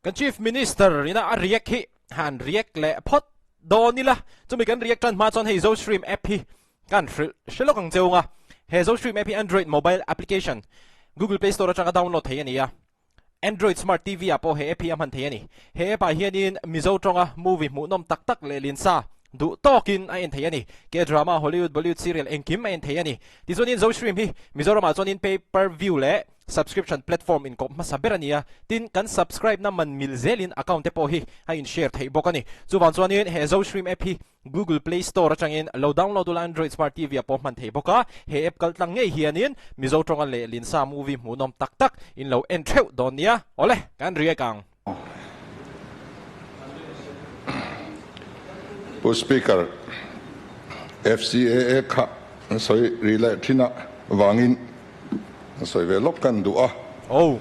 Kan Chief Minister ina a react hi han react leh phawt dawn ila, chumi kan react tan hma chuan hei Zostream app hi kan hrilh hre lawk ang cheu nga. He Zostream app hi Android mobile application Google Play Store atanga download thei a ni a. Android Smart TV ah pawh he app hi a hman thei a ni. He app ah hianin Mizo tawnga movie hmuhnawm tak tak leh linsa duh tawkin a en thei a ni. K-drama, Hollywood, Bollywood serial engkim a en thei a ni. Tichuanin Zostream hi Mizoramah chuanin pay per view leh Subscription platform inkawp hmasa ber a ni a, tin kan subscribe na man mil zelin account te pawh hi a in share theih bawk a ni. Chuvang chuanin he Zostream app hi Google Play Store atangin lo download ula Android Smart TV ah pawh hman thei bawk a, he app kal tlang ngei hianin Mizo tawnga leh linsa movie hmuhnawm tak tak in lo en theuh dawn nia. Awle, kan react ang. Pu Speaker, FCAA kha an sawi ri leh thin a vangin an sawi ve lawk kan duh a. Oh.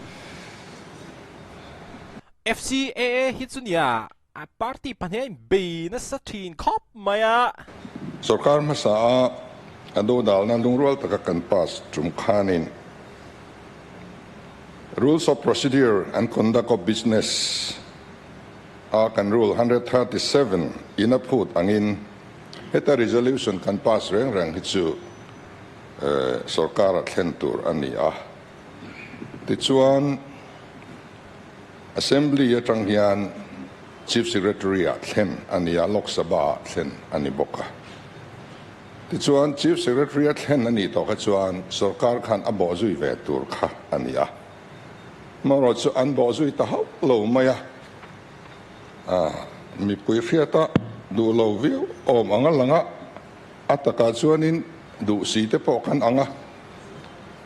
FCAA hi chu nia a party pahnih a inbei nasa thin khawp mai a. Sorkar hmasa a a dodalna lungrual taka kan pass tum khanin Rules of Procedure and Conduct of Business a kan Rule 137 in a phut angin heta resolution kan pass reng reng hi chu sorkar a thlen tur a ni a. Tichuan Assembly atang hian Chief Secretary ah thlen a ni a, Lok Sabha ah thlen a ni bawk a. Tichuan, Chief Secretary a thlen a nih tawh kha chuan sorkar khan a bawhzui ve tur kha a ni a. Amaherawh chu an bawhzui ta hauh lo mai a, mipui hriata duh lo viau awm ang a lang a, a takah chuanin duh si te pawh kan ang a.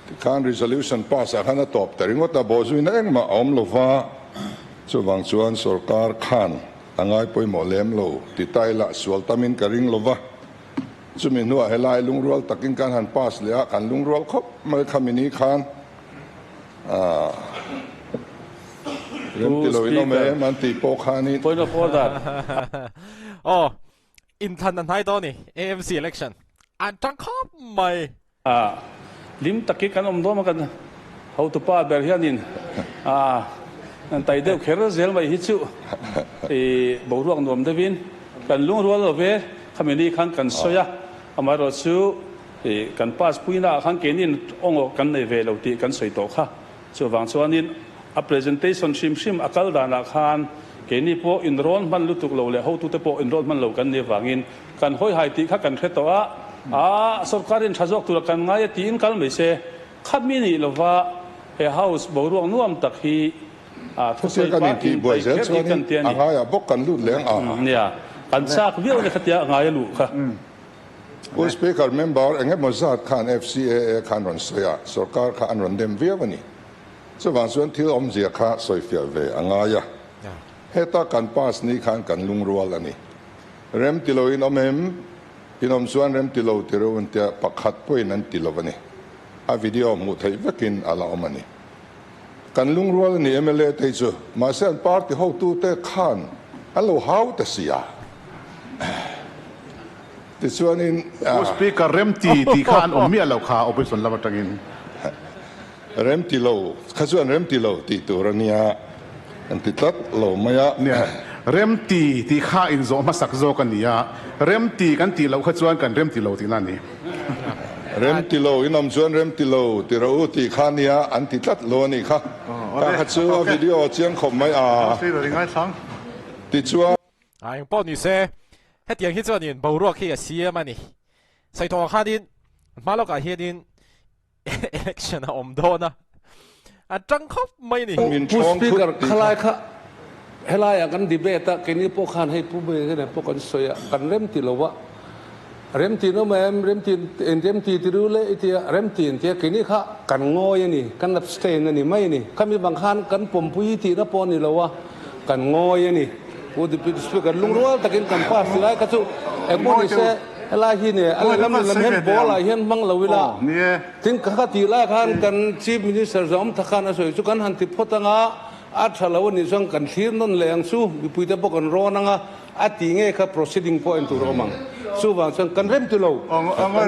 Tikhan resolution pass ah khan a tawp ta ringawt a, bawhzuina engmah a awm lo va, chuvang chuan sorkar khan a ngai pawimawh lem lo ti ta ila sual tamin ka ring lo va. Chumi hnuah helai lungrual takin kan han pass leh a, kan lungrual khawp mai kha mini khan rem ti lo in awm em an tih pawh khanin. Point of order. Aw, inthlan a hnai dawn i, AMC election an tang khawp mai. A lim tak hi kan awm dawn a kan hotupa ber hianin a an tai deuh kher zel mai hi chu i boruak nuam deuhin kan lungrual lo ve khami ni khan kan sawi a, amaherawh chu i kan pass puina ah khan keinin awngaw kan nei ve lo tih kan sawi tawh kha. Chuvang chuanin a presentation hrim hrim a kal danah khan keini pawh inrawn hman lutuk lo leh hotute pawh inrawn hman lo kan nih avangin kan hawihai tih kha kan hre tawh a, a sorkarin tha zawk tura kan ngai a tiin kal mai se. Khami nih lova he house boruak nuam tak hi a thusawi Chutia kan pa intihbuai in zel tai kher hi chuanin kan ti a a ni. ngaiah bawk kan lut leng a. Nia, kan chak viau le khatia a ngai a luh kha. Pu Speaker, member eng emaw zat khan FCAA khan rawn sawi a, sorkar kha an rawn dem viau a ni. Chuvang chuan thil awmzia kha sawifiah ve a ngai a. Heta kan pass ni khan kan lungrual a ni. Rem ti loin awm em? In awm chuan rem ti lo ti reuh an tia, pakhat pawhin an ti lo a ni. A video hmuh theih vekin a la awm a ni. Kan lungrual a ni mla te hi chu, mahse an party hotute khan an lo hau ta si a. Tichuanin. Pu Speaker, remti tih kha an awm miah lo kha opposition lam atangin. Remti lo, kha chuan remti lo tih tur a nia, an ti tlat lo mai a. Nia, remti tih kha inzawh hmasak zawk a ni a, remti kan tih loh kha chuan kan remti lo tihna a ni. Remti lo, in awm chuan remti lo ti rawh u tih kha nia, an ti tlat lo a nih kha. Kha kha chu a video chiang khawp mai a. Tichuan. A eng pawh ni se, hetiang hi chuanin boruak hi a siam a ni. Saithawng khanin hma lawkah hianin election a awm dawn a, a tang khawp mai a ni. Min Pu thawng thut Speaker, tih kha. khalai kha helaiah kan debate a, keini pawh khan hei Pu Bawihte nen pawh kan sawi a, kan remti lo a, remti in awm em, remti in remti ti ru le i tia, remti in tia keini kha kan ngawi a ni, kan abstain a ni mai a ni. Khami bang khan kan pawmpui tihna pawh a ni lo a, kan ngawi a ni. Pu Deputy Speaker, lungrual takin kan pass ti lai kha chu engpawh ni se, Helai hi ne a lehlam lehlam hian ball ah hian hmang lo ila, tin ka ka tih lai khan kan Chief Minister zawm tha khan a sawi chu kan han ti phawt anga a tha lo a nih chuan kan thlir nawn leh ang chu mipui te pawh kan rawn anga a tih nge kha proceeding pawh en tur a awm ang. Chuvang chuan kan rem ti lo, kan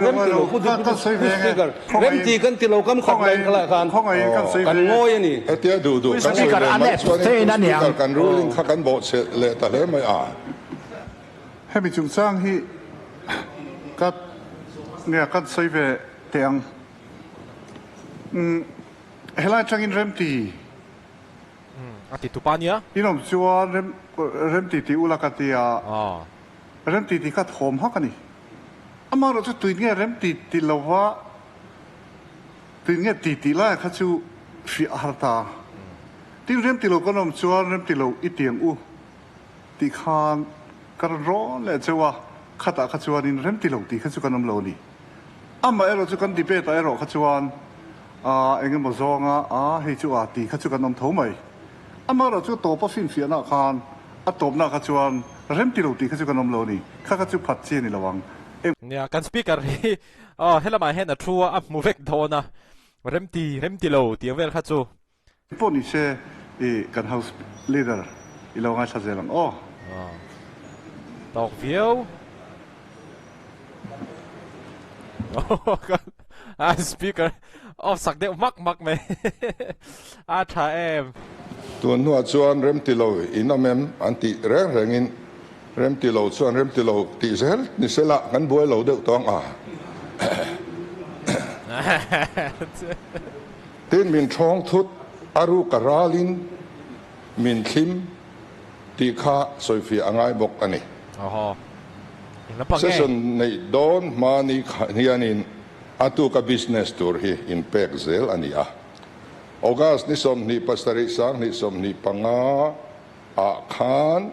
rem ti lo Pu Deputy Speaker, rem ti kan ti lo kam khat laiin khalaiah khan kan ngawi a ni. Hetia duh duh kan sawi leh mai chuanin Pu Speaker kan ruling kha kan bawhchhe leh ta hle mai a. Hemi chungchang hi ka nia kan sawi ve teh ang. Helai atangin remti. A ti tupa nia. In awm chuan rem remti ti ula ka ti a. Remti ti kha thawm hak a ni. Amaherawh chu tuin nge remti ti lova tuin nge ti tih laia kha chu hriah a har ta. Tin remti lo kan awm chuan remti lo i tiang u tih khan ka rawn rawn leh cheu a, khatah kha chuanin remti lo tih kha chu kan awm lo a ni. Amaherawh chu kan debate ah erawh kha chuan a eng emaw zawnga a hei chu a tih kha chu kan awm tho mai. Amaherawh chu tawpa finfiahna ah khan a tawpna kha chuan rem ti lo tih kha chu kan awm lo a ni. Kha kha chu phat chi a ni lo ang. Eng. Nia, kan speaker hi aw helamah hian a thu a, a hmu vek dawn a, rem ti, rem ti lo tih ang vel kha chu. Pawh ni se i kan house leader i lo ngaithla zel ang aw. Tawk viau. A speaker off sak deuh hmak hmak mai. A tha em. Tun hnuah chuan remti lo in awm em an tih reng rengin remti lo chuan remti lo tih zel ni sela kan buai lo deuh tawng a. Tin min thawng thut a ruk a ralin min thlim tih kha sawifiah a ngai bawk a ni. Session neih dawn hma ni hianin a tuka business tur hi inpek zel a ni a. August ni 27 2025 ah khan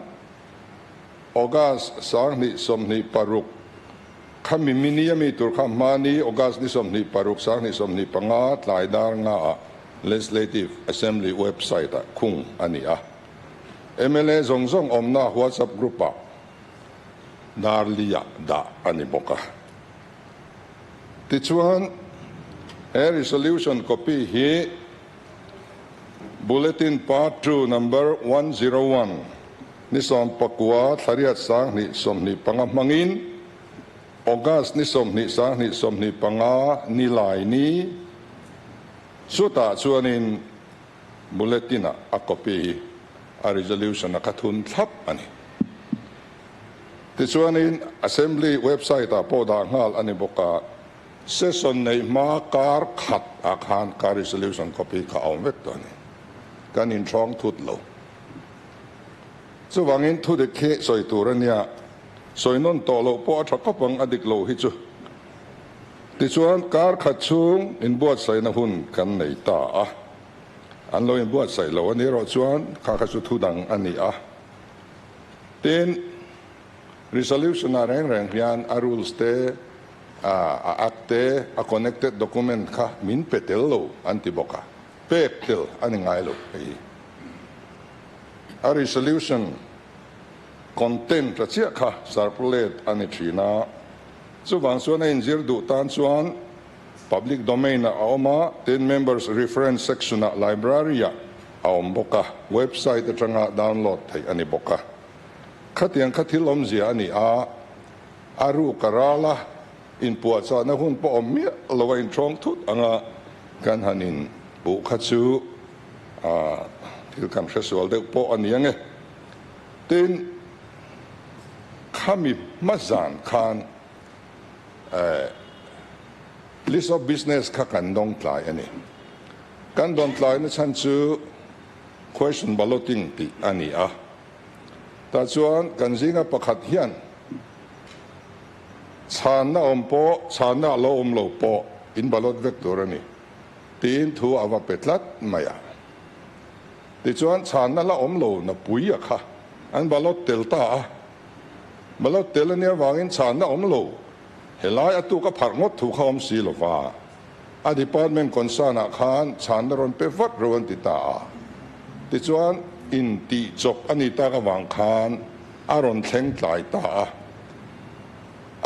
August 2026 Khami mini a mi tur kha hmani August ni 26 2025 tlai dar nga ah Legislative Assembly website ah khung a ni a. Mla zawng zawng awmna WhatsApp group ah dar li ah dah a ni bawk a. Tichuan he resolution copy hi Bulletin Part Two Number 101 ni 19 thlariat 2025 hmangin August ni 20 2025 ni lai ni chutah chuanin Bulletin ah a copy hi a resolution a kha thun thlap a ni. Tichuanin Assembly website ah pawh dah nghal a ni bawk a, session neih hma kar khat ah khan ka resolution copy kha a awm vek tawh a ni. Kan inhrawng thut lo. Chuvangin thudik hi sawi tur a nia, sawi nawn tawh loh pawh a tha khawp ang a dik lo hi chu. Tichuan kar khat chhung inbuatsaihna hun kan nei ta a, an lo inbuatsaih lo a ni erawh chuan kha kha chu thu dang a ni a. Tin, resolution ah reng reng hian a rules te, a act te, a connected document kha min pe tel lo an ti bawk a, pek tel a ni ngai lo hei hi. A resolution content a chiah kha circulate a ni thin a, chuvang chuan a inzir duh tan chuan public domain ah a awm a, tin members reference section ah library ah a awm bawk a, website atanga download theih a ni bawk a. Khatiang kha thil awmzia a ni a, a ruk a ral a, inpuahchahna hun pawh awm miah lo a inthawng thut anga kan han inpuh kha chu A thil kan hre sual deuh pawh a ni ang e. Tin, khami hma zan khan list of business kha kan dawng tlai a ni. Kan dawn tlaina chhan chu question balloting tih a ni a. Tah chuan kan zinga pakhat hian chhanna awm pawh chhanna a lo awm lo pawh in ballot vek tur a ni. Tiin thu a va pe tlat mai a. Tichuan chhanna la awm lo na pui a kha an ballot tel ta a. Ballot tel a nia vangin chhanna awm lo helai a tuk a pharh ngawt thu kha awm si lo va. A department concern ah khan chhanna rawn pe vat ro an ti ta a. Tichuan in tih chawp a ni tak avang khan a rawn thleng tlai ta a.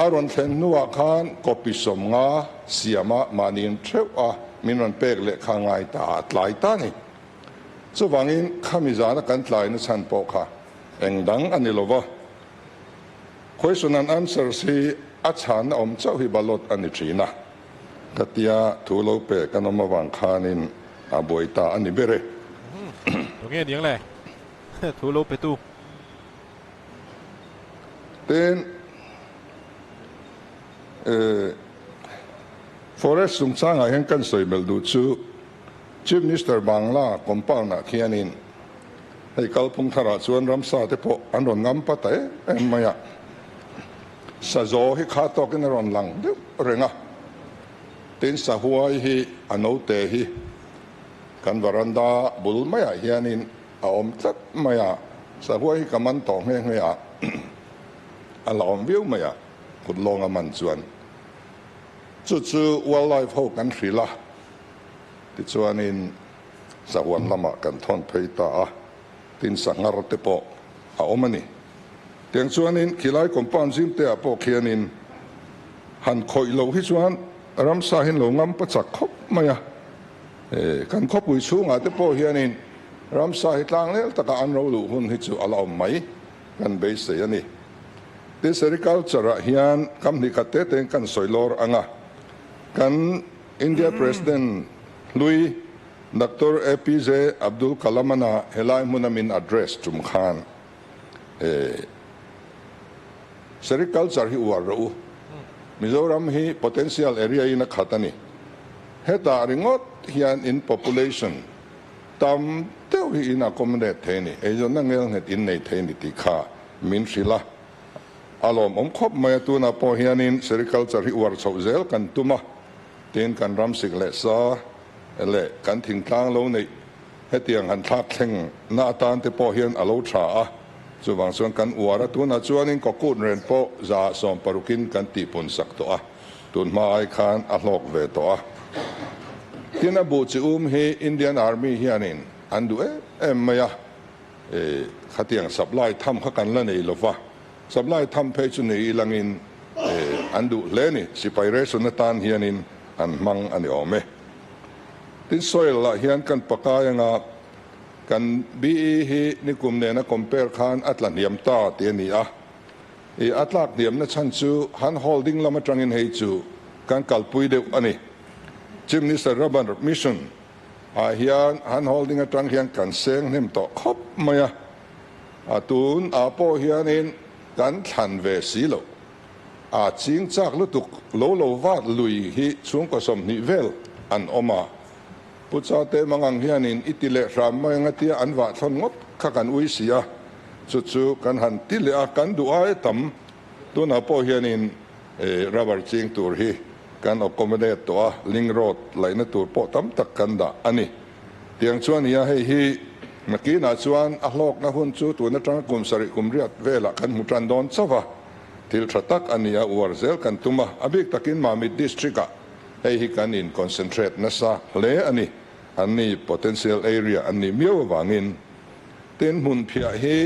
A rawn thlen hnuah khan copy 50 siama mahniin theuh a min rawn pek leh kha ngai ta a tlai ta ni. Chuvangin khami zana kan tlaina chhan pawh kha eng dang a ni lo va. Question and answers hi a chhanna awm chauh hi ballot a ni thin a, ka tia thu lo pe kan awm avang khanin a buai ta a ni ber e. Tunge niang le? Thu lo pe tu. Tin, Forest chungchangah hian kan sawi belh duh chu Chief Minister Bangla compound ah khianin hei kalphung tharah chuan ramsa te pawh an rawn ngam pa ta em em mai a, sazaw hi kha tawkin a rawn lang deuh reng a, tin sahuai hi a note hi kan varanda bul maiah hianin a awm tlat mai a, sahuai hi ka man tawh nghe nghe a, a la awm viau mai a, kut lawnga man chuan chu chu wildlife ho kan hrilh a. Tichuanin sahuan lamah kan thawn phei ta a, tin sanghar te pawh a awm a ni. Tiang chuanin khilai compound zim te ah pawh khianin han khawih loh hi chuan ramsa hi an lo ngam pa chak khawp mai a. Kan khawpui chhungah te pawh hianin ramsa hi tlang lel taka an ro luh hun hi chu a la awm mai kan beisei a ni. Tin sericulture ah hian kam hnih khat te tein kan sawi lawr ang a, kan India President hlui Doctor APJ Abdul Kalam-ana helai hmuna min address tum khan Sericulture hi uar rawh u. Mizoram hi potential area in a khat a ni. Hetah ringawt hian in population tam deuh hi in accommodate thei a ni, eizawnna ngelnghet in nei thei a ni tih kha min hrilh a. A lawmawm khawp mai a, tunah pawh hianin sericulture hi uar chhoh zel kan tum a, tin kan ram sik leh sa leh kan thingtlang lo neih hetiang han thlak thleng na atan te pawh hian a lo tha a, chuvang chuan kan uar a, tunah chuanin kawkut ren pawh 160in kan tihpun sak tawh a, tun hma ai khan a hlawk ve tawh a. Tin a buh chi um hi Indian Army hianin an duh em em mai a. Khatiang supply tham kha kan la nei lova, supply tham phei chu nei ilangin an duh hle a ni. Sipai ration atan hianin an hmang a ni awm e. Tin soil ah hian kan pakai anga kan BE hi nikum nena compare khan a tla hniam ta tih a ni a. I a tlak hniamna chhan chu han holding lam atangin hei chu kan kalpui deuh a ni. Chief Minister Rubber Mission Ah hian han holding atang hian kan seng hnem tawh khawp mai a, a tun ah pawh hianin kan thlan ve si loh. A ching chak lutuk lo lo vat lui hi chhungkaw 20 vel an awm a, Pu Chate Mangang hianin i ti leh hram mai anga tia an vah thlawn ngawt kha kan ui si a, chu chu kan han ti leh a, kan duh ai tam. Tunah pawh hianin rubber ching tur hi kan accommodate tawh a, link road laihna tur pawh tam tak kan dah a ni. Tiang chuan nia hei hi nakinah chuan a hlawkna hun chu tun atanga kum sarih kum riat velah kan hmu tan dawn chauh a, thil tha tak a ni a, uar zel kan tum a, a bik takin Mamit district ah hei hi kan in concentrate nasa hle a ni, an ni potential area an nih miau avangin. Tin, hmunphiah hi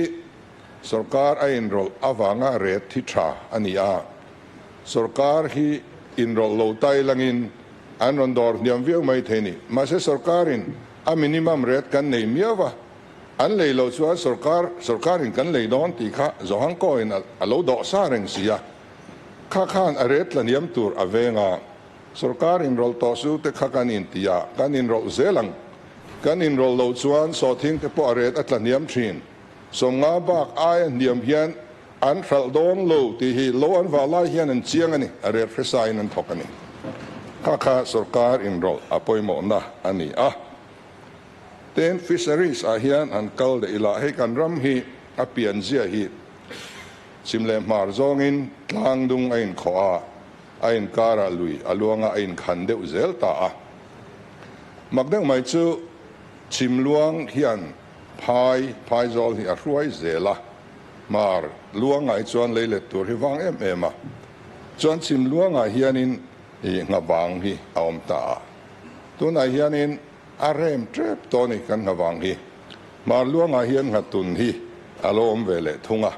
Sorkar a inrawlh avanga ret hi tha a ni a, sorkar hi inrawlh lo tai langin an rawn dawr hniam viau mai thei ni. Mahse sorkarin a minimum rate kan nei miau va, an lei loh chuan sorkar sorkarin kan lei dawn tih kha Zohangkawiin a lo dawh sa reng si a, kha khan a rate tla hniam tur a veng a. Sorkar inrawlh tawh su te kha kan inti a, kan inrawlh zel ang. Kan inrawlh loh chuan sawhthing te pawh a rate a tla hniam thin. 50 bak aia hniam hian an hralh dawn lo tih hi lo an vah lai hian an chiang a ni, a rel hresain an thawk a ni. Kha kha sorkar inrawlh a pawimawhna a ni a. Tin, fisheries ah hian han kal leh ila, hei kan ram hi a pianzia hi chhim leh hmar zawngin tlang dung a inkhawh a, a inkarah lui a luanga a inkhan deuh zel ta a. Mak deuh mai chu chhim luang hian Phai, Phaizawl hi a hruai zel a, Hmar luangah hi chuan lei let tur hi vang em em a, chuan chhim luangah hianin i nghavang hi a awm ta a, tunah hianin a rem tep tawh a ni kan nghavang hi. Hmar luangah hian nghatun hi a lo awm ve leh thung a,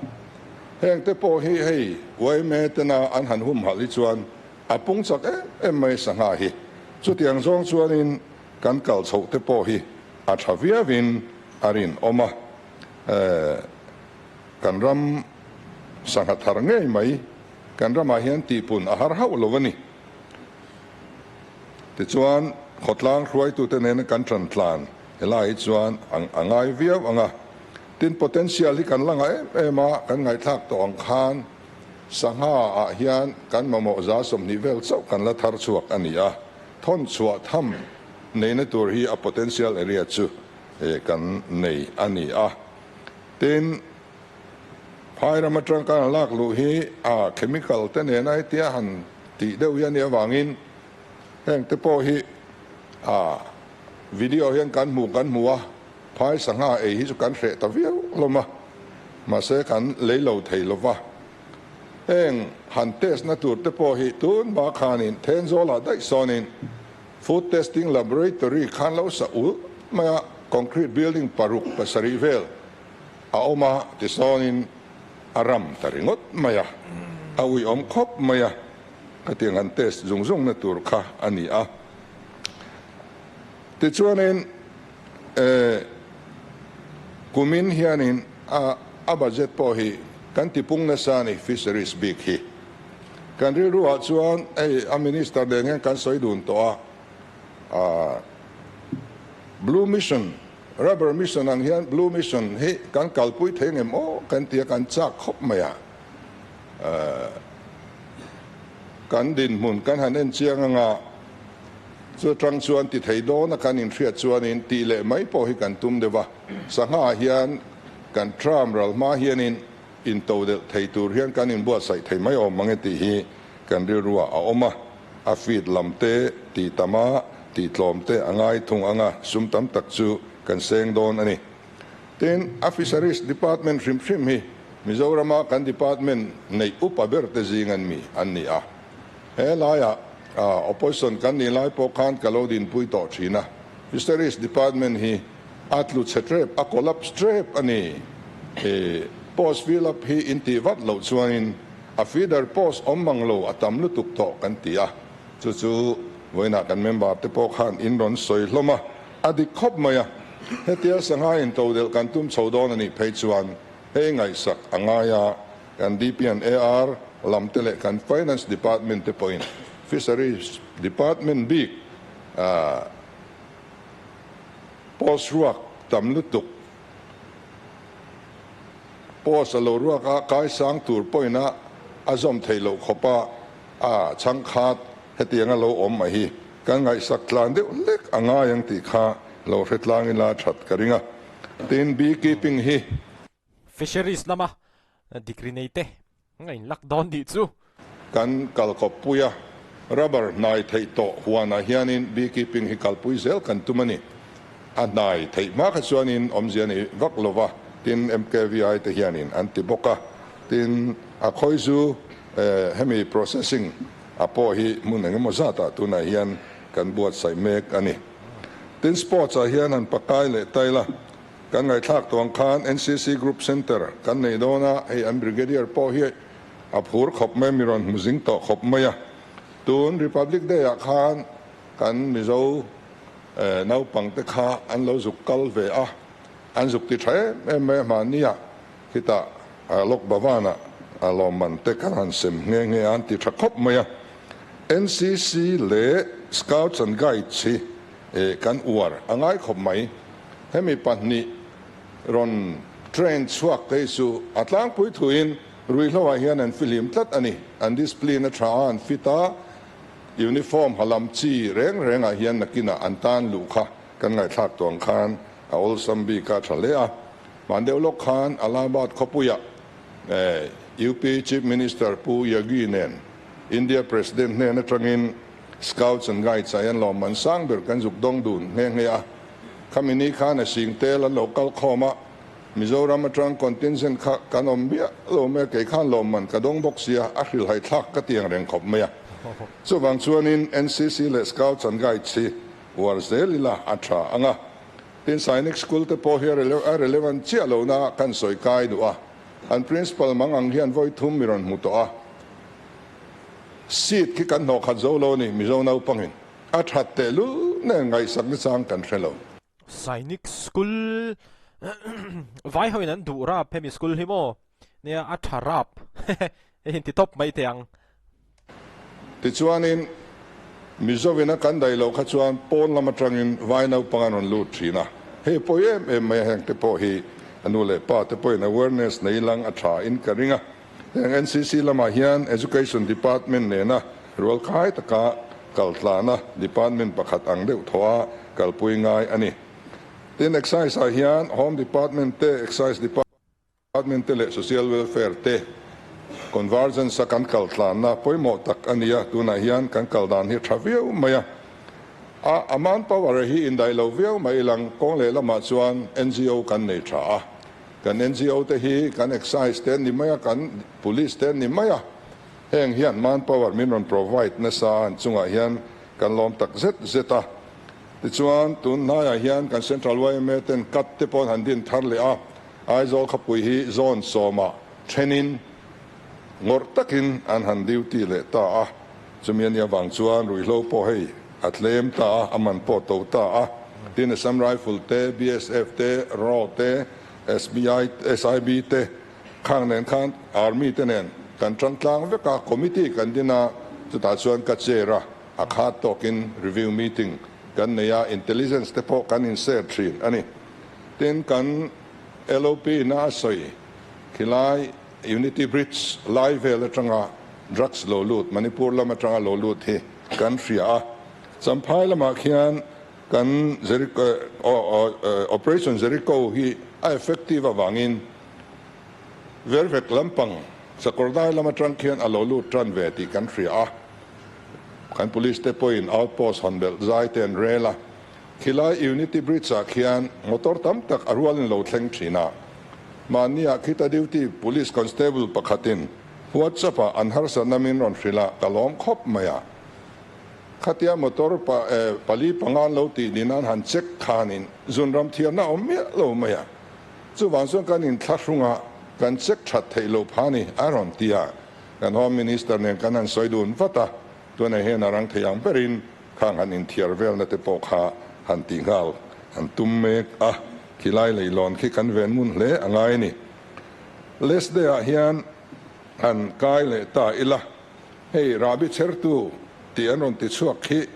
heng te pawh hi hei yma tena an han humhalh hi chuan a pung chak em em mai sangha hi, chutiang zawng chuanin kan kal chhoh te pawh hi a tha viauin a rinawm a, kan ram Sangha thar ngei mai kan ramah hian tihpun a har hauh lo a ni. Tichuan, khawtlang hruaitute nena kan ṭan tlan helai hi chuan a ngai viau ang a. Tin, potential hi kan la ngah em em a, kan ngaihthlak tawh ang khan sangha ah hian kan mamawh 20% vel chauh kan la thar chhuak a ni a. Thawn chhuah tham neihna tur hi a potential area chu kan nei a ni a. Tin, phai ram atang kan lak luh hi a chemical te nena hetia han tih deuh hi a nih avangin heng te pawh hi a video hian kan hmu kan hmu a, phai sangha ei hi chu kan hreh ta viau hlawm a, mahse kan lei lo thei lo va. Heng han test na tur te pawh hi tun hma khanin Thenzawl ah daih sawnin Food Testing Laboratory khan lo sa ulh mai a, concrete building paruk pasarih vel a awm a, tisawnin a ram ta ringawt mai a, a uiawm khawp mai a, khatiang han test zung zung na tur kha a ni a. Tichuanin kumin hianin a a budget pawh hi kan tipung nasa a ni, fisheries bik hi. Kan rilruah chuan hei a minister nen hian kan sawi dun tawh a, Blue Mission, Rubber Mission ang hian Blue Mission hi kan kalpui thei ngem aw kan ti a, kan chak khawp mai a. Kan dinhmun kan han en chiang anga chu atang chuan ti thei dawn a kan inhriat chuanin tih leh mai pawh hi kan tum deuh a. Sangha hian kan tram ral hma hianin into delh thei tur hian kan inbuatsaih thei mai awm ang e tih hi kan rilruah a awm a, a feed lam te tih tam a, tih tlawm te a ngai thung ang a, sum tam tak chu kan seng dawn a ni. Tin, a Fisheries Department hrim hrim hi Mizorama kan department neih upa ber te zing an mi an ni a. He laiah opposition kan nih lai pawh khan ka lo dinpui tawh thin a, Fisheries Department hi a tlu chhe trep, a collapse trep a ni. I post fill up hi in tih vat loh chuanin a feeder post awm mang lo a tam lutuk tawh kan ti a, chu chu vawiinah kan member te pawh khan in rawn sawi hlawm a, a dik khawp mai a. Hetia sangha in todelh kan tum chho dawn a nih phei chuan hei ngaihsak a ngai a, kan DP and AR lam te leh kan Finance Department te pawhin Fisheries Department bik Post ruak tam lutuk. Post a lo ruak a, kai sang tur pawhin a a zawm theih loh khawp a, a chhangkhat hetiang a lo awm mai hi kan ngaihsak tlan deuh hlek a ngai ang tih kha lo hre tlang ila that ka ring a. Tin, bee keeping hi. Fisheries lama degree nei te a in lak dawn tih chu. Kan kalkawppui a, rubber hnai theih tawh huanah hianin beekeeping hi kalpui zel kan tum a ni. A hnai theih hma kha chuanin awmzia nei vak lo va, tin MKVI te hianin an ti bawk a. Tin, a khawizu hemi processing a pawh hi hmun engemaw zatah tunah hian kan buatsaih mek a ni. Tin, sports ah hian han pakai leh ta ila. Kan ngaihthlak tawh ang khan NCC Group Centre kan nei dawn a, hei an Brigadier pawh hi a phur khawp mai, mi rawn hmu zing tawh khawp mai a. Tun Republic Day ah khan kan Mizo naupang te kha an lo zuk kal ve a, an zuk ti tha em em mai a, hmanni ah khitah Lok Bhavan ah lawmman te kan han sem nghe nghe a, an ti tha khawp mai a. NCC leh Scouts and Guides hi kan uar a ngai khawp mai. Hemi pahnih rawn train chhuak te hi chu a tlangpui thuin ruihhloah hian an fihlim tlat a ni. An discipline a tha a, an fit a, uniform ha lam chi reng rengah hian nakinah an tan luh kha kan ngaihthlak tuang khan a awlsam bik a tha hle a. Hman deuh lawk khan Allahabad khawpuiah UP Chief Minister Pu Yogi nen India President hnen atangin Scouts and Guides ah hian lawmman sang ber kan zuk dawng dun nghe nghe a. Khami ni khan a sing tel an lo kal khawm a, Mizoram atang contingent kha kan awm miah lo mai a, kei khan lawmman ka dawng bawk sia, a hrilhai thlak ka tiang reng khawp mai a. Chuvang chuanin NCC leh Scouts and Guides hi uar zel ila a tha ang a. Tin, Sainik School te pawh hi a relevant chiah lohna kan sawi kai duh a, an principal mang ang hian vawi thum mi rawn hmu tawh a. Seat khi kan hnawh khat zo lo a ni, Mizo naupangin a that tehlul nen ngaihsak na chang kan hre lo. Sainik School vai hoin an duh rap hemi school hi maw? Nia a tha rap. Hei in ti tawp mai teh ang. Tichuanin, Mizovin a kan daih loh kha chuan pawn lam atangin vai naupang an rawn lut thin a. Hei pawi em em mai a, heng te pawh hi a nu leh pa te pawhin awareness nei lang a tha in ka ring a. Heng NCC lamah hian Education Department nena rualkhai taka kal tlana department pakhat ang deuh thaw a kalpui ngai a ni. Tin, Excise ah hian Home Department te, Excise Department te leh Social Welfare te convergence a kan kal tlanna pawimawh tak a ni a, tunah hian kan kal dan hi a tha viau mai a. A a manpower hi indaih lo viau mai lang kawng lehlamah chuan NGO kan nei tha a. Kan NGO te hi kan Excise te an ni mai a, kan Police te an ni mai a, heng hian manpower min rawn provide nasa an chungah hian kan lawm tak zet zet a. Tichuan, tun hnaiah hian kan Central yma ten cut te pawh an han din thar leh a, Aizawl khawpui hi zone sawmah thenin ngawrh takin an han duty leh ta a, chumi a nih avang chuan ruihhlo pawh hei a tlem ta a, a man pawh to ta a. Tin, Assam Rifle te, BSF te, raw te, SBI, SIB te khang nen khan Army te nen kan tang tlang vek a, committee kan din a, chutah chuan ka chair a, a khat tawkin review meeting kan nei a, intelligence te pawh kan in share thin a ni. Tin, kan LOP na a sawi khilai Unity Bridge lai vel atanga drugs lo lut, Manipur lam atanga lo lut hi kan hria a. Champhai lamah khian kan Operation Jericho hi a effective avangin Vervek lampang Sakawrdai lam atang khian a lo lut tan ve tih kan hria a. Kan police te pawhin outpost hawn belh zai te an rel a. Khilai Unity Bridge ah khian motor tam tak a rualin lo thleng thin a. Mahniah khita duty police constable pakhatin WhatsApp ah an harsatna min rawn hrilh a, ka lawm khawp mai a. Khatia motor pa pali panga an lo tih ni nan han check khanin zunram thiarna a awm miah lo mai a. Chuvang chuan kan inthlahrung a, kan check that theih loh pha ni a rawn ti a. Kan Home Minister nen kan han sawi dun vat a, tunah hian a rang thei ang berin Khang han inthiar velna te pawh kha han tih nghal an tum mek a, khilai leilawn khi kan ven ngun hle a ngai a ni. Last day ah hian han kai leh ta ila, hei rahbi chhertu tih an rawn ti chhuak khi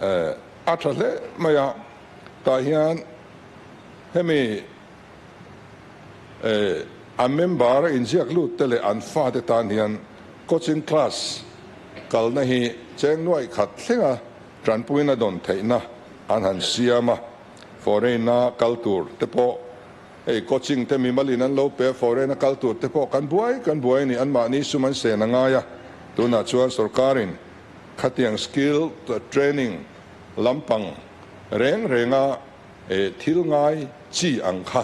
a tha hle mai a, tah hian hemi a member a inziak lut te leh an fate tan hian coaching class kalna hi cheng nuaih khat thlenga tanpuina dawn theihna an han siam a, foreign a kal tur te pawh hei coaching te mimalin an lo pe a, foreign a kal tur te pawh kan buai kan buai a ni, anmahni sum an sen a ngai a, tunah chuan sorkarin khatiang skill training lampang reng renga Thil ngai chi ang kha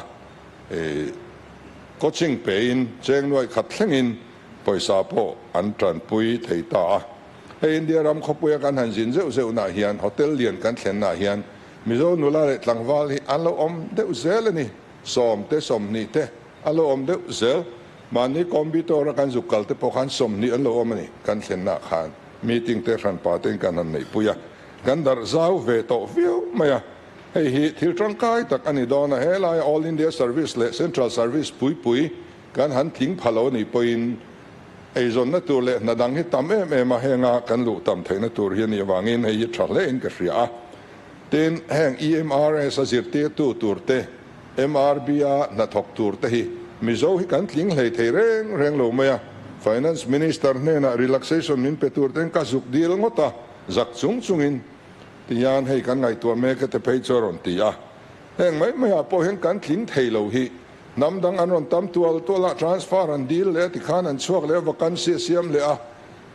coaching pein cheng nuaih khat thlengin pawisa pawh an tanpui thei ta a. Hei India ram khawpuia kan han zin zeuh zeuh nah hian hotel lian kan thlen nah hian Mizo nula leh tlangval hi an lo awm deuh zel a ni. Sawm te 20 te an lo awm deuh zel. Mahni computer a kan zuk kal te pawh khan 20 an lo awm a ni kan thlen nah khan. Meeting te hranpa tein kan han neihpui a, kan darh zau ve tawh viau mai a. Hei hi thil tangkai tak a ni dawn a, helaia All India Service leh Central Service pui pui kan han tling pha lo a nih pawhin eizawnna tur leh hna dang hi tam em em a, henga kan luh tam theihna tur hi a nih avangin hei hi tha hlein ka hria a. Tin, heng EMRS a zirtirtu tur te, MRB a hnathawk tur te hi Mizo hi kan tling hlei thei reng reng lo mai a, Finance Minister hnenah relaxation min pe tur ten ka zuk dil ngawt a, zak chung chungin. Tihian hei kan ngaihtuah mek e te phei chu a rawn ti a. Heng mai maiah pawh hian kan tling thei lo hi. Hnam dang an rawn tam tual tual a, transfer an dil leh a tikhan an chhuak leh a, vacancy a siam leh a.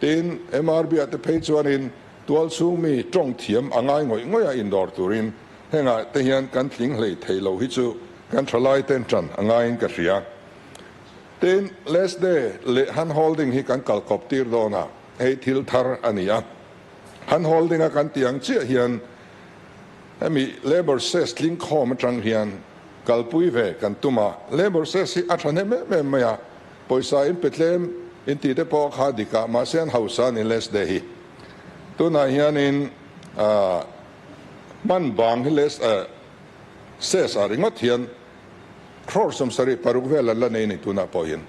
Tin, MRB ah te phei chuanin tual chhung mi tawng thiam a ngai ngawih ngawih a indawr turin hengah te hian kan tling hlei thei lo hi chu kan thalai ten tan a ngaiin ka hria. Tin, last day leh hand holding hi kan kalkawp tir dawn a, hei thil thar a ni a. Hand holding a kan tih ang chiah hian hemi labour cess tling khawm atang hian kalpui ve kan tum a, labour cess hi a tha hnem em em mai a, pawisa in pe tlem in tih te pawh kha dik a, mahse an hausa a ni less day hi. Tunah hianin hman bang hi less cess ah ringawt hian crore 76 vel an la nei a ni tunah pawh hian.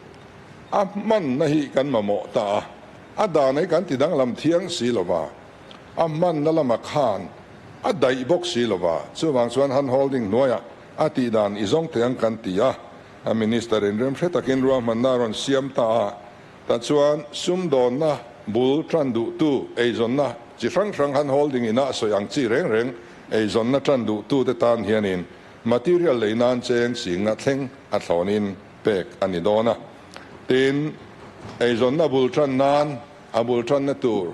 A hmanna hi kan mamawh ta a, a dan hi kan ti danglam thiang si lo va, a hmanna lamah khan a daih bawk si lo va, chuvang chuan hand holding hnuaiah a tih dan i zawng teh ang kan ti a, a minister in remhre takin ruahmanna a rawn siam ta a, tah chuan sumdawnna bul tan duhtu eizawnna chi hrang hrang hand holding ina a sawi ang chi reng reng eizawnna tan duhtute tan hianin material lei nan cheng singna thleng a thlawnin pek a ni dawn a. Tin, eizawnna bul tan nan a bul tanna tur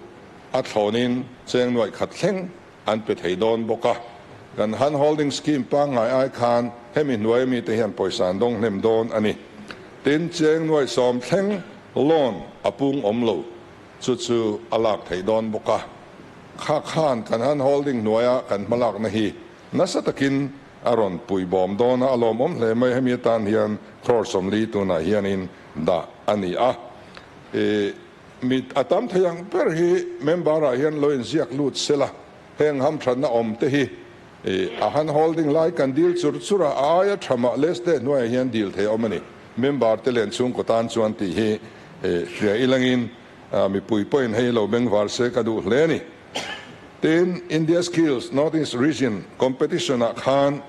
a thlawnin cheng nuaih khat thleng an pe thei dawn bawk a. Kan hand holding scheme pangngai ai khan hemi hnuai mite hian pawisa an dawng hnem dawn a ni. Tin, cheng nuaih sawm thleng loan a pung awm lo chu chu a lak theih dawn bawk a. Kha khan kan hand holding hnuaia kan hmalakna hi nasa takin A rawn pui bawm dawn a, a lawmawm hle mai. Hemi atan hian crore 40 tunah hianin dah a ni a. I mit a tam thei ang ber hi member ah hian lo inziak lut sela, heng hamthatna awm te hi a han holding lai kan dil chur chur a, a aia tha mah less te hnuaiah hian dil thei a awm a ni. Member te len chhungkaw tan chuan tih hi hria ilangin mipui pawhin hei lo bengvar se ka duh hle a ni. Tin, India Skills North East Region Competition ah khan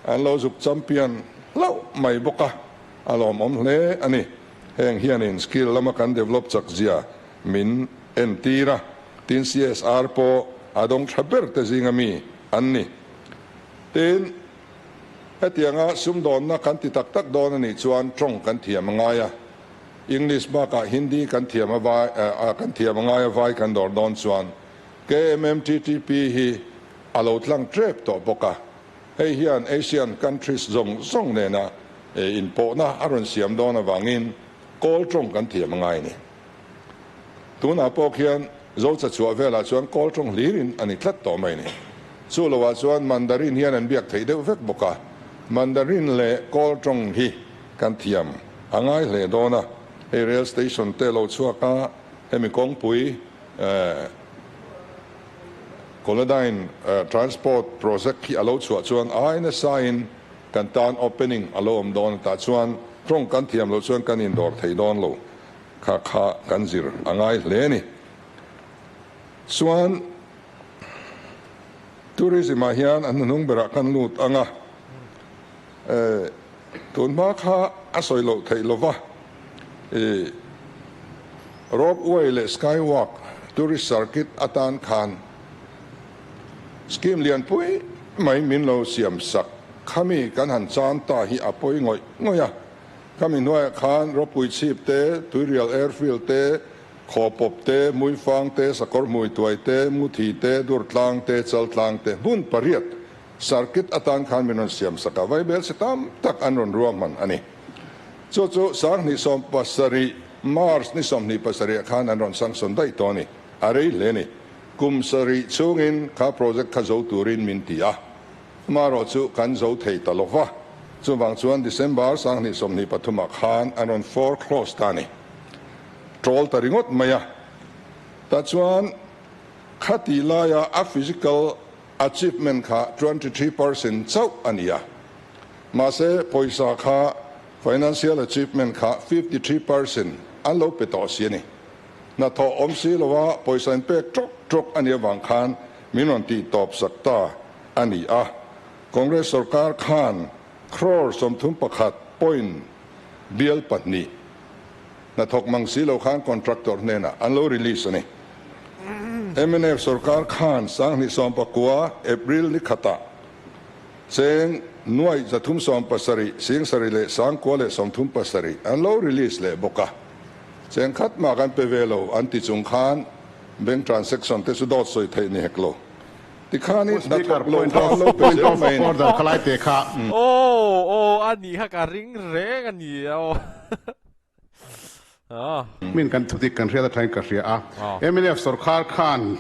an lo zuk champion hlauh mai bawk a, a lawmawm hle a ni. Heng hianin skill lama kan develop chak zia min entir a, tin CSR pawh a dawng tha ber te zinga mi an ni. Tin, hetianga sumdawnna kan ti tak tak dawn a nih chuan tawng kan thiam a ngai a. English bakah Hindi kan thiam a vai kan thiam a ngai a vai kan dawr dawn chuan KMMTTP hi a lo tlang tep tawh bawk a, hei hian Asian countries zawng zawng nena inpawhna a rawn siam dawn avangin Kawl tawng kan thiam a ngai a ni. Tunah pawh khian Zocha chhuah velah chuan Kawl tawng hlirin a ni tlat tawh mai a ni. Chu lovah chuan Mandarin hian an biak theih deuh vek bawk a, Mandarin leh Kawl tawng hi Kan thiam a ngai hle dawn a, hei rail station te lo chhuak a, hemi kawngpui Kolodyne transport project hi a lo chhuah chuan ai nasa in kan tan opening a lo awm dawn a, tah chuan tawng kan thiam loh chuan kan indawr thei dawn lo kha kha kan zir a ngai hle a ni. Chuan tourism ah hian a hnuhnung berah kan lut ang a. Tun hma kha a sawi loh theih lova, i Rope way leh Sky Walk tourist circuit atan khan scheme lianpui mai min lo siam sak khami kan han chan ta hi a pawi ngawih ngawih a. Khami hnuaiah khan ropui chhip te, Tuirial airfield te, Khawpawp te, Muifang te, Sakawr Hmuituai te, Muthi te, Durtlang te, Chaltlang te hmun pariat Circuit atan khan min rawn siam sak a, vaibel si tam tak an rawn ruahman a ni. Chu chu 2017 March ni 27 ah khan an rawn sanction daih tawh a ni. A rei hle a ni. Kum sarih chhungin kha project kha zo turin min ti a, amaherawh chu kan zo thei ta lo va. Chuvang chuan December 2023 ah khan an rawn foreclose ta a ni. Troll ta ringawt mai a. Tah chuan khati laia a physical Achievement kha 23% chauh a ni a, mahse pawisa kha financial achievement kha 53% an lo pe tawh si a ni. Hnathawh awm si lova pawisa in pek tawk tawk a nih avang khan min rawn tih tawp sak ta a ni a. Congress sorkar khan crore 31 point bial pahnih Hnathawk mang si lo khan contractor hnenah an lo release a ni. Mnf sorkar khan 2019 April ni khatah cheng nuaih 370 sing sarih leh sangkua leh 37 an lo release leh bawk a. Cheng khat mah kan pe ve lo an ti chung khan bank transaction te chu dawt sawi theih ni hek lo. Tikhan i Speaker, hnathawk lo point kha an of lo pe point zel of mai a ni. order khalai te kha. Aw aw a nih kha ka ring reng a ni aw. Min kan thudik kan hriat atangin ka hria a, mnf sorkar khan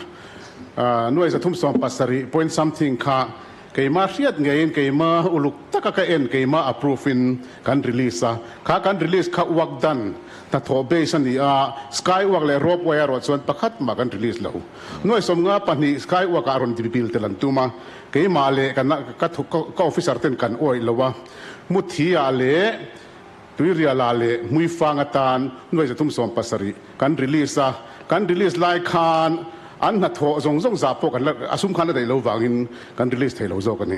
nuai 370 point something kha keima hriat ngeiin keima uluk taka ka en keima approve in kan release a, kha kan release kha work done hnathawh base a ni a, sky work leh rope way erawh chuan pakhat mah kan release lo. Nuai 52 sky work ah a rawn bill tel an tum a, keimah leh ka officer ten kan awih lo a, muthi ah leh. Tuiriala leh Hmuifang atan nuai 370 kan release a, kan release lai khan an hnathawh zawng zawng zah pawh kan la, a sum khan la daih lo vangin kan release thei lo zawk a ni.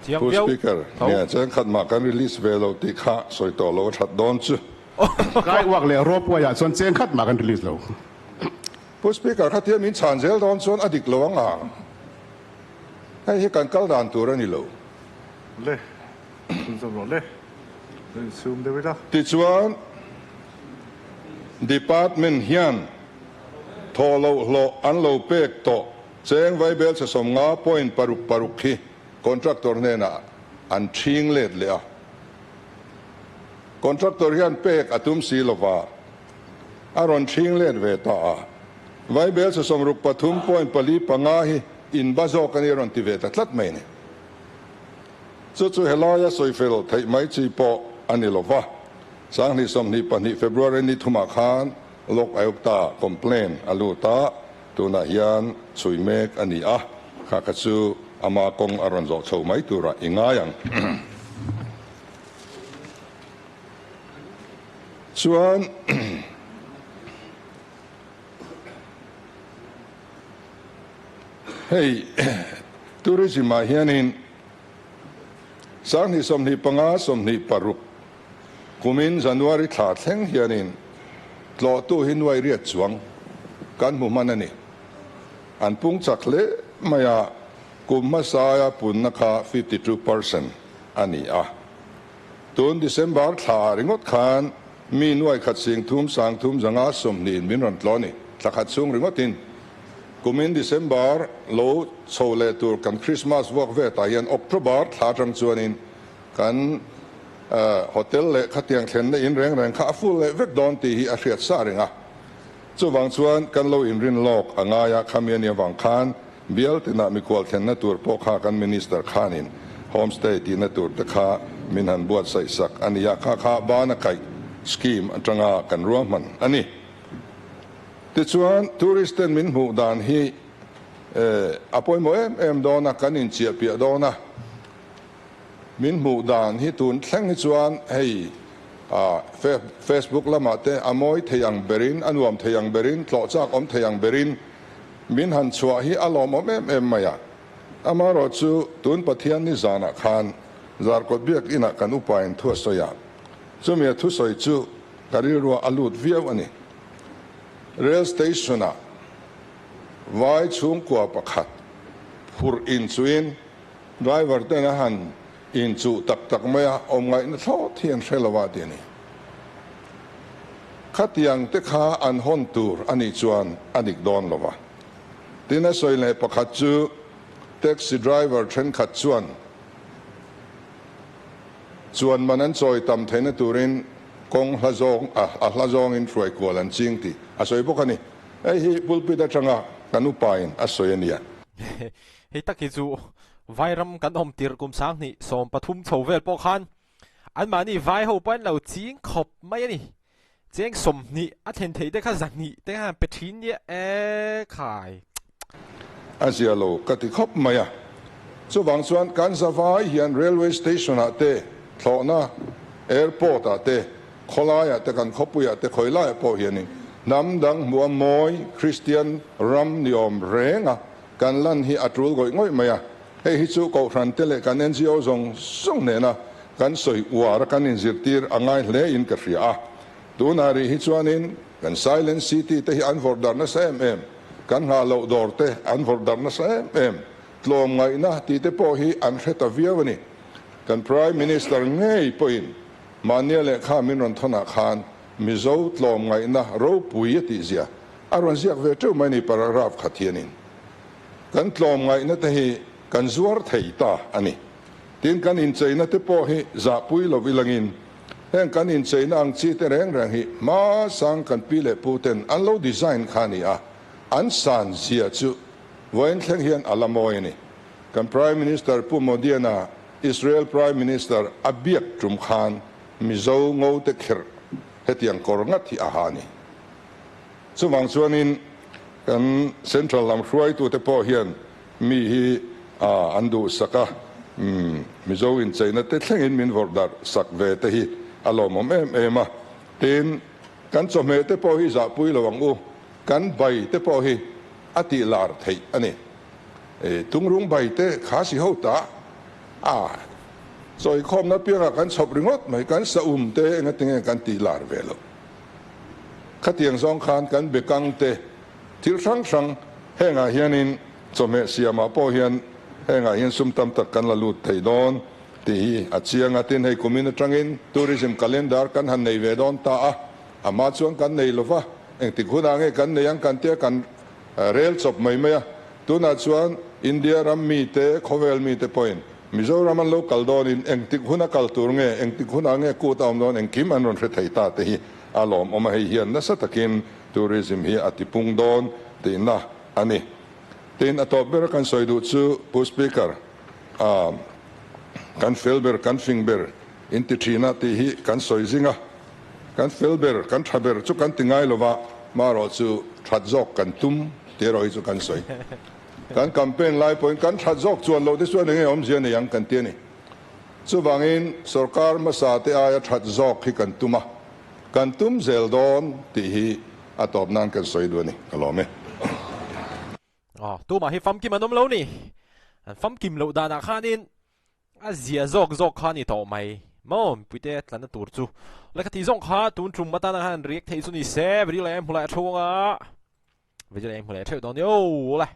Chiang Pu viau Speaker, tho. nia chengkhat mah kan release ve lo tih kha sawi tawh lo a that dawn chu. Kai uak leh ropeway ah chuan chengkhat mah kan release lo. Pu Speaker, khatia min chhan zel dawn chuan a dik lo ang ang. Hei hi kan kal dan tur a ni lo. Le, chhunzawm rawh le. Lo insum deuh ila. Tichuan, Department hian thaw loh hlawh an lo pek tawh cheng vaibel chhe 50.66 hi contractor hnenah an ṭhing let leh a. Contractor hian pek a tum si lova, a rawn ṭhing let ve ta a. Vaibel chhe 63.45 hi in ba zawk a ni a rawn ti ve ta tlat mai a ni. Chu chu helaia sawifel theih mai chi pawh a ni lova, 2022 February ni thumah khan Lok Ayukta complaint a lut a, tunah hian chhui mek a ni a, kha kha chu ama kawng a rawn zawh chho mai turah i ngai ang. Chuan hei tourism ah hianin 2025 26 kumin January thla thleng hianin tlawhtu hi nuai riat chuang kan hmu hman a ni. An pung chak hle mai a, kum hmasaia punna kha 52% a ni a. Tun December thla ah ringawt khan mi nuai khat sing thum sang thum zanga sawmhnih in min rawn tlaw a ni. Thla khat chhung ringawt in kumin December lo chho leh tur kan Christmas vuak vet ah hian October thla atang chuan in kan hotel leh khatiang thlenna in reng reng kha a full leh vek dawn tih hi a hriat sa reng a. Chuvang chuan kan lo inrin lawk a ngai a, khami a nih avang khan Bial tinah mikhual thlenna tur pawh kha kan Minister khanin Homestay tihna tur te kha min han buatsaih sak a ni a, kha kha bana kaih scheme atanga kan ruahman a ni. Tichuan tourist ten min hmuh dan hi a pawimawh em em dawn a, kan inchiah piah dawn a, min hmuh dan hi tun thleng hi chuan hei Facebook lamah te a mawi thei ang berin, a nuam thei ang berin, tlawh chak awm thei ang berin, Min han chhuah hi a lawmawm em em mai a. Amaherawh chu tun Pathian ni zanah khan Zarkawt biakinah kan upain thu a sawi a, chumi a thusawi chu ka rilruah a lut viau a ni. Rail station-ah vai chhungkua pakhat phurh inchuhin driver ten a han inchuh tak tak mai a, awm ngaihna thlawt hi an hre lo a ti a ni. Khatiang te kha an hawn tur a nih chuan a dik dawn lo va. Tin a sawi leh pakhat chu taxi driver thenkhat chuan chuan man an chawi tam theihna turin kawng hla zawng a hla zawngin hruai kual an ching tih a sawi bawk a ni. Hei hi pulpit atanga kan upain a sawi a nia. Hei tak hi chu Vairam kan awm tir kum 2013 chho vel pawh khan Anmahni vai ho pawh an lo ching khawp mai a ni. Cheng 20 a thlen theih te kha 200 te khan pe thin nia e khai. A zia lo ka ti khawp mai a. Chuvang chuan kan zavai hian railway station ah te, thlawhna airport ah te, khawlai ah te, kan khawpui ah te, khawi lai ah pawh hianin hnam dang hmuh a mawi Kristian ram ni awm reng a kan lan hi a tul ngawih ngawih mai a. Hei hi chu Kohhran te leh kan NGO zawng zawng nena kan sawi uar a kan inzirtir a ngai hle in ka hria a. Tunah rih hi chuanin kan Silent City te hi an vawrh darh nasa em em, kan nghah loh dawr te an vawrh darh nasa em em, tlawm ngaihna tih te pawh hi an hre ta viau a ni. Kan Prime Minister ngei pawhin mahnia lehkha min rawn thawnah khan Mizo tlawm ngaihna ropui a tihzia a rawn ziak ve teuh mai a ni paragraph khat hianin. Kan tlawmngaihna te hi kan zuar thei ta a ni. Tin, kan incheina te pawh hi zahpui lo ilangin heng kan incheina ang chi te reng reng hi hmasang kan pi leh pu ten an lo design kha a ni a, an san zia chu vawiin thleng hian a la mawi a ni. Kan Prime Minister Pu Modiana Israel Prime Minister a biak tum khan Mizo ngo te kherh hetiang kawr ngat hi a ha a ni. Chuvang chuanin kan Central lam hruaitute pawh hian mi hi an duhsak a, Mizo incheina te thlengin min vawrh darh sak ve te hi. a lawmawm em em a. Tin, kan chawhmeh te pawh hi zahpui lo ang u, kan bai te pawh hi a tih lar theih a ni. Tungrung bai te kha si ho ta a chawikhawmna piangah kan chhawp ringawt mai, kan saum te engatinge kan tih lar ve loh. Khatiang zawng khan kan bekang te thil hrang hrang hengah hianin chawhmeh siamah pawh hian hengah hian sum tam tak kan la lut thei dawn tih hi a chiang a. Tin, hei kumin atangin tourism calendar kan han nei ve dawn ta a, amah chuan kan nei lova, engtik hunah nge kan nei ang kan tia kan rel chawp mai mai a. Tunah chuan India ram mite, khawvel mite pawhin Mizoram an lo kal dawnin engtik huna kal tur nge, engtik hunah nge kut a awm dawn engkim an rawn hre thei ta te hi a lawmawm a, hei hian nasa takin tourism hi a tipung dawn tihna a ni. Tin, a tawp ber kan sawi duh chu Pu Speaker, ah kan fel ber, kan fing ber in ti thin a tih hi kan sawi zing a, kan fel ber, kan tha ber chu kan ti ngai lova, marawh chu that zawk kan tum tih erawh hi chu kan sawi. Kan campaign lai pawhin kan that zawk chuan loh te chuan enge awmzia nei ang kan ti a ni. Chuvangin sorkar hmasa te aia that zawk hi kan tum a, kan tum zel dawn tih hi a tawp nan kan sawi duh a ni. Ka lawm e. Aw, tumah hi famkim an awm lo ni. An famkim loh danah khanin a zia zawk zawk kha a ni tawh mai. Maw mipuite tlanna tur chu. Lehkha tih zawng kha tun tum atana khan an react theih chu ni se, video leh hmu leh a thung a. Video leh hmu leh theuh dawn ni. Aw le.